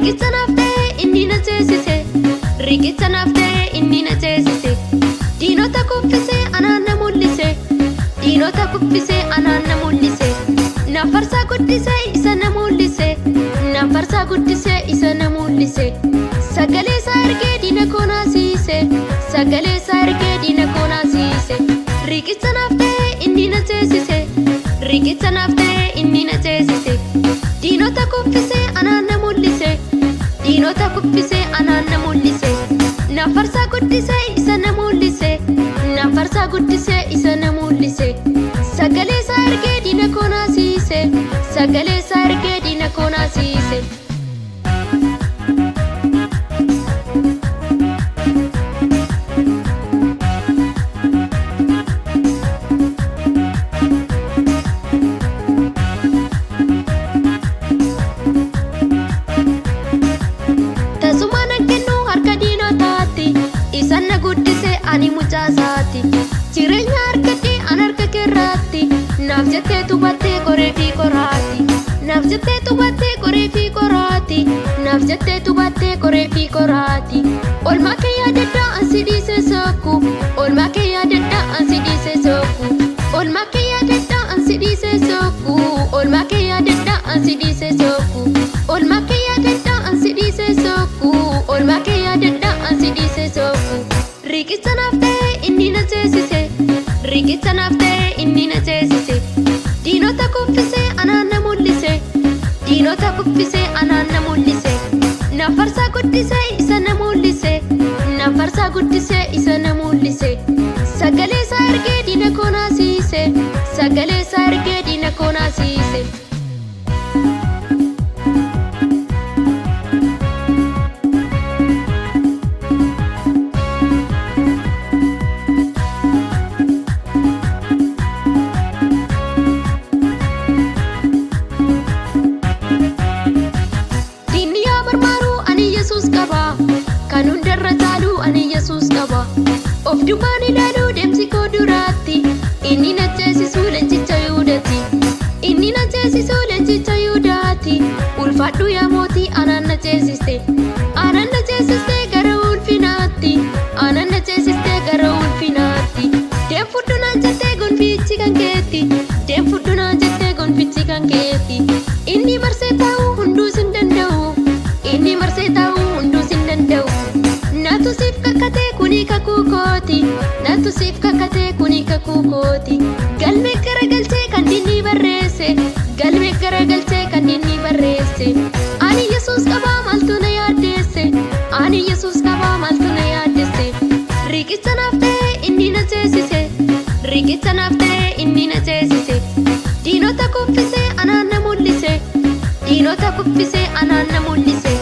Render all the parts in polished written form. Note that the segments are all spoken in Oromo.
Riqicha naaf ta'e inni na ceesise. Riqicha naaf ta'e inni na ceesise. Diinota kuffisee anaan na mul'ise. Diinota kuffisee anaan na mul'ise. Na farsaa guddisee isa na mul'ise. Na farsaa guddisee isa na mul'ise. Sagalee isaa ergee diina koo naasise. Sagalee isaa ergee diina koo naasise. Riqicha naaf ta'e inni na ceesise. Riqicha naaf ta'e inni na ceesise. Diinota kuffisee anaan na mul'ise. Diinota kuffisee anaan na mul'ise. Na farsaa guddisee isa na mul'ise. Na farsaa guddisee isa na mul'ise. Sagalee isaa ergee diina koo naasise. Sagalee isaa ergee diina koo naasise. Tasuma nan kennu harka diinotaatti. Isan na guddise ani mucaa isaati. Jireenya argadhe an harka keerraatti. Naaf jettee tubattee qoree fi qoraati. Naaf jettee tubattee qoree fi qoraati. Naaf jettee tubattee qoree fi qoraati. Olmaa kee yaadadhaa an si dhiise sokku. Olmaa kee yaadadhaa an si dhiise sokku. Olmaa kee yaadadhaa an si dhiise sokku. Olmaa kee yaadadhaa an si dhiise sokku. Olmaa kee yaadadhaa an si dhiise sokku. Olmaa kee yaadadhaa an si dhiise sokku. Riqicha naaf ta'e inni na ceesise. Riqicha naaf ta'e inni na ceesise. Diinota kuffisee anaan na mul'ise. Diinota kuffisee anaan na mul'ise. Na farsaa guddisee isa na mul'ise. Na farsaa guddisee isa na mul'ise. Sagalee isaa ergee diina koo naasise. Sagalee isaa ergee diina koo naasise. Diinni yaa marmaaru ani Yesuus qaba. Kan hundarra caalu ani Yesuus qaba. Of duubaan ilaalu deemsi koo duraatti. Inni na ceesisu leencicha Yihudaati. Inni na ceesisu leencicha Yihudaati. Ulfaadhu yaa mootii anaan na ceesiste. Anaan na ceesiste gara ulfinaatti. Anaan na ceesiste gara ulfinaatti. Deem fudhu naan jettee gonfichi kan keetti. Deem fudhu naan jettee gonfichi kan keetti. Inni marsee taa'u hunduus hin danda'u. Inni marsee taa'u hunduus hin danda'u. Natu siif kakatee kuni kakuu kooti. Natu siif kakatee kuni kakuu kooti. Galmee garagalchee kan diinni barreesse. Galmee garagalchee kan diinni barreesse. Ani Yesuus qabaa maaltu na yaaddeesse? Ani Yesuus qabaa maaltu na yaaddesse? Riqicha naaf ta'e inni na ceesise. Riqicha naaf ta'e inni na ceesise. Diinota kuffisee anaan na mul'ise. Diinota kuffisee anaan na mul'ise.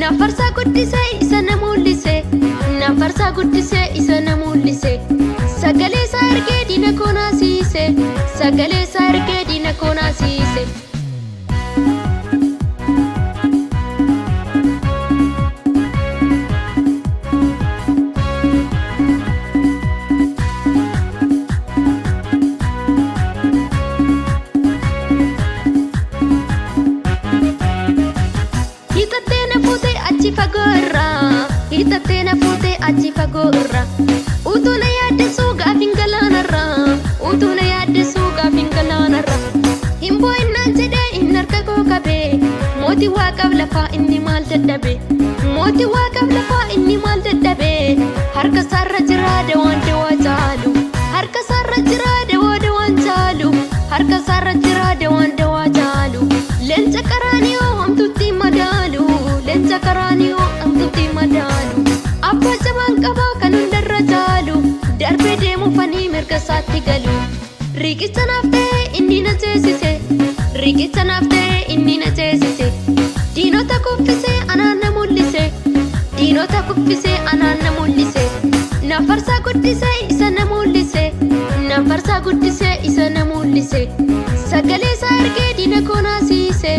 Na farsaa guddisee isa na mul'ise. Na farsaa guddisee isa na mul'ise. Sagalee isaa ergee diina koo naasise. Sagalee isaa ergee diina koo naasise. Hiixattee na fuutee achi fagoo irraa. Hiixattee na fuutee achi fagoo irraa. Utuu na yaaddessuu gaafiin galaanarraa. Utuu na yaaddessuu gaafiin galaanarraa. Hin boo'innaan jedhee inni harka koo qabee. Mootii waaqaaf lafaa inni maal dadhabe? Mootii waaqaaf lafaa inni maal dadhabe? Harka isaarra jira dawaan dawaa caalu. Harka isaarra jira dawaa dawaan caalu. Harka isaarra jira dawaan dawaa caalu. Leenca qaraaniyoo homtutti madaalu. Leenca qaraaniyoo homtutti madaalu. Abbaa jabaan qabaa kan hundarra caalu. Darbee deemuufanii mirga isaatti galu. Riqicha naaf ta'e inni na ceesise. Riqicha naaf ta'e inni na ceesise. Diinota kuffisee anaan na mul'ise. Diinota kuffisee anaan na mul'ise. Na farsaa guddisee isa na mul'ise. Na farsaa guddisee isa na mul'ise. Sagalee isaa ergee diina koo naasise.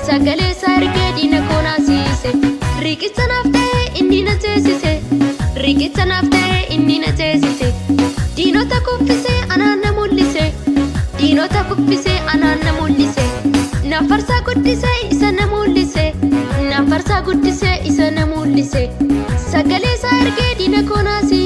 Sagalee isaa ergee diina koo naasise. Riqicha naaf ta'e inni na ceesise. Riqicha naaf ta'e inni na ceesise. Diinota kuffisee anaan na mul'ise. Diinota kuffisee anaan na mul'ise. Na farsaa guddisee isa na mul'ise. Na farsaa Narraa guddisee isa na mul'ise. Sagalee isaa ergee diina koo naasise.